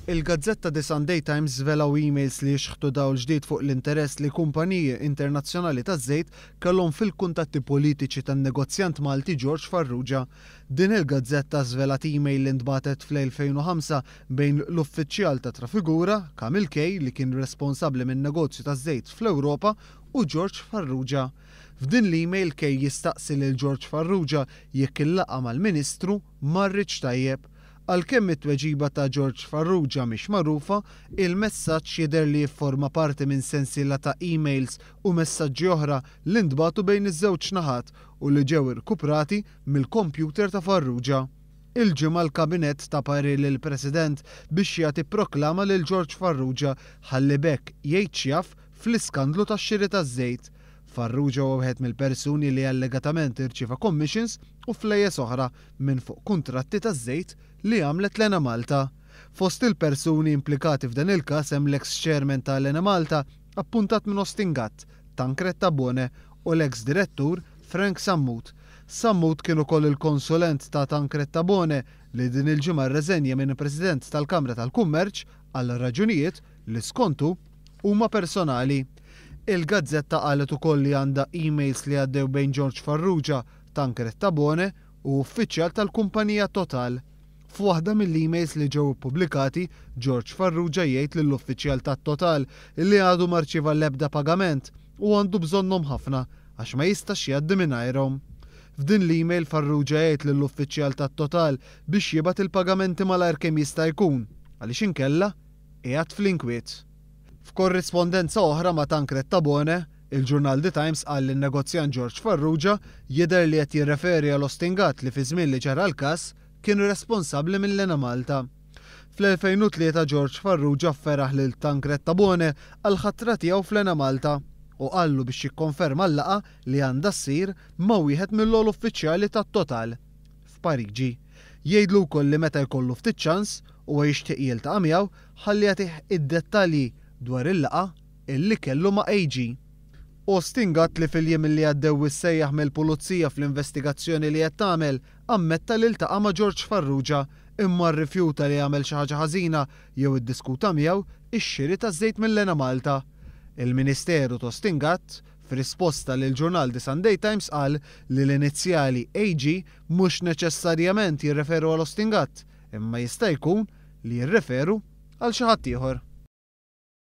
Il-gazzetta The Sunday Times żvelaw emails li jixħtu dawl ġdid fuq l-interess li kumpaniji internazzjonali taż-żejt kellhom fil-kuntatti politiċi tan-negozjant Malti George Farrugia. Din il-gazzetta żvelat email li ntbagħtet fl-2005 bejn l-uffiċjal ta' Trafigura, Kamil Kay, li kien responsabbli min-negozju taż-żejt fl-Ewropa, u George Farrugia. F'din l-email Kay jistaqsi lil George Farrugia jekk il-laqgħa mal-Ministru marritx tajjeb. Għalkemm it-tweġiba ta' George Farrugia mhix magħrufa, il-messaġġ jidher li jifforma parti minn sensiela ta' emails u messaġġi oħra li ntbagħtu bejn iż-żewġ naħat u li ġew irkuprati mill-kompjuter ta' Farrugia. Il-Ġimgħa l-Kabinett ta parir lill-President biex jagħti proklama lil George Farrugia ħalli b'hekk jgħid x'jaf fl-iskandlu tax-xiri taż-żejt. Farrugia huwa wieħed mill-persuni li allegatament irċieva commissions u flejjes oħra minn fuq kuntratti taż-żejt li għamlet l-Enemalta. Fost il-persuni implikati f'dan il-każ hemm l-eks chairman ta' l-Enemalta appuntat minn Austin Gatt, Tancred Tabone u l-eks direttur Frank Sammut. Sammut kien ukoll il-konsulent ta' Tancred Tabone li din il-ġimgħa rreżenja minn President tal-Kamra tal-Kummerċ għal raġunijiet li skont hu huma personali. Il-gazzetta qalet ukoll li għandha emails li għaddew bejn George Farrugia, Tancred Tabone u uffiċjal tal-kumpanija Total. F'waħda mill-emails li ġew ippubblikati, George Farrugia jgħid lill-uffiċjal tat-Total li għadu ma rċieva l-ebda pagament u għandu bżonnhom ħafna għax ma jistax jgħaddi mingħajrhom. F'din l-email Farrugia jgħid lill-uffiċjal tat-Total biex jibgħat il-pagamenti malajr kemm jista' jkun għaliex inkella qiegħed fl-inkwiet. F'korrispondenza oħra ma' Tancred Tabone, il-ġurnal The Times qal li n-negozjant George Farrugia jidher li qed jirreferi għal Austin Gatt li fiż-żmien li ġara l-każ kien responsabbli minn l-Enemalta. Fl-2003 George Farrugia feraħ lil Tancred Tabone għall-ħatra tiegħu fl-Enemalta u qallu biex jikkonferma l-laqgħa li għandha ssir ma' wieħed mill-ogħla uffiċjali tat-Total. f'Pariġi. Jgħidlu wkoll li meta jkollu ftit ċans, huwa jixtieq jiltaqa' miegħu ħalli jagħtih id-dettalji dwar il-laqgħa illi kellu ma' AG. Austin Gatt li fil-jiem li għaddew issejjaħ mill-Pulizija fl-investigazzjoni li qed tagħmel, ammetta li ltaqa' ma' George Farrugia imma rrifjuta li għamel xi ħaġa ħażina jew iddiskuta miegħu x-xiri taż-żejt mill-Enemalta. Il-Ministeru t'Austin Gatt F'risposta lill-ġurnal The Sunday Times qal li l-inizjali AG mhux neċessarjament jirreferu għal Austin Gatt, imma jista' jkun li jirreferu għal xi ħadd ieħor.